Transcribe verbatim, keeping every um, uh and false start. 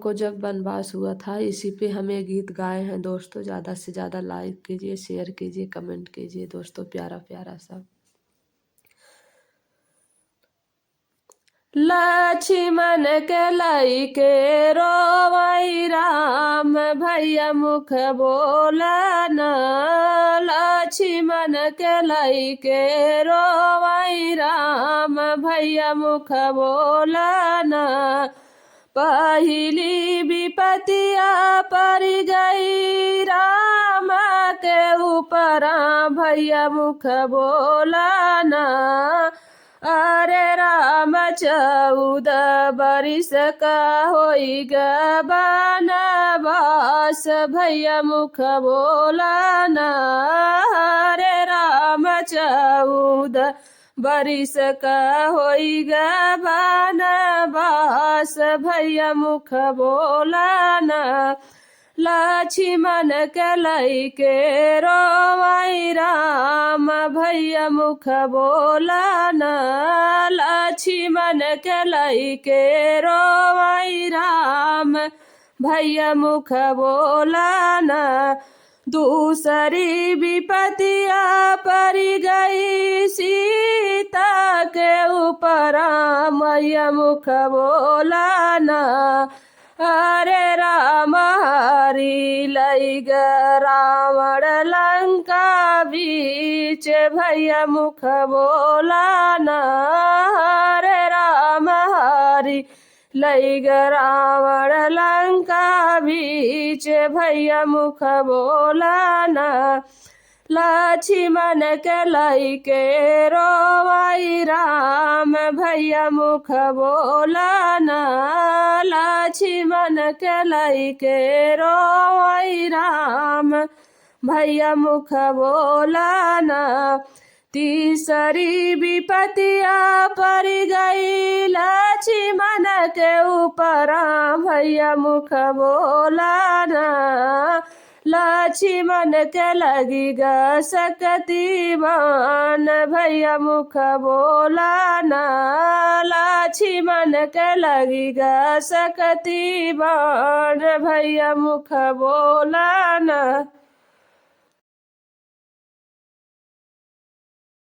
को जब वनवास हुआ था, इसी पे हम ये गीत गाए हैं दोस्तों। ज़्यादा से ज़्यादा like कीजिए, share कीजिए, comment कीजिए दोस्तों, प्यारा प्यारा सा। लक्ष्मण के लइके रोवई राम, भैया मुख बोला ना। लक्ष्मण के लइके रोवई राम, भैया मुख बोला ना। पहिली विपतिया परि गई राम के ऊपरा, भैया मुख बोला ना। अरे राम, चौदह बरिस का होई ग बनवास, भैया मुख बोला ना। अरे राम, चौदह बरिस का होई ग बनवास, भैया मुख बोला ना। लक्ष्मण के लइके रोवई राम, भैया मुख बोला ना। लक्ष्मण के लइके रोवई राम, भैया मुख बोला ना। दूसरी विपतिया परि गई सीता के ऊपरा, भैया मुख बोला ना। अरे राम हरि लइग रावण लंका बीच, भैया मुख बोला ना। अरे राम हरि लइग रावण लंका बीच, भैया मुख बोला ना। लक्ष्मण के लइके रोवई राम, भैया मुख बोला ना। लक्ष्मण के लइके रोवई राम, भैया मुख बोला ना। तीसरी विपतिया परि गई लक्ष्मण के ऊपरा, भैया मुख बोला ना। लक्ष्मण के लगी ग सकती बान, भैया मुख बोला ना। लक्ष्मण के लगी ग सकती बान, भैया मुख बोला ना।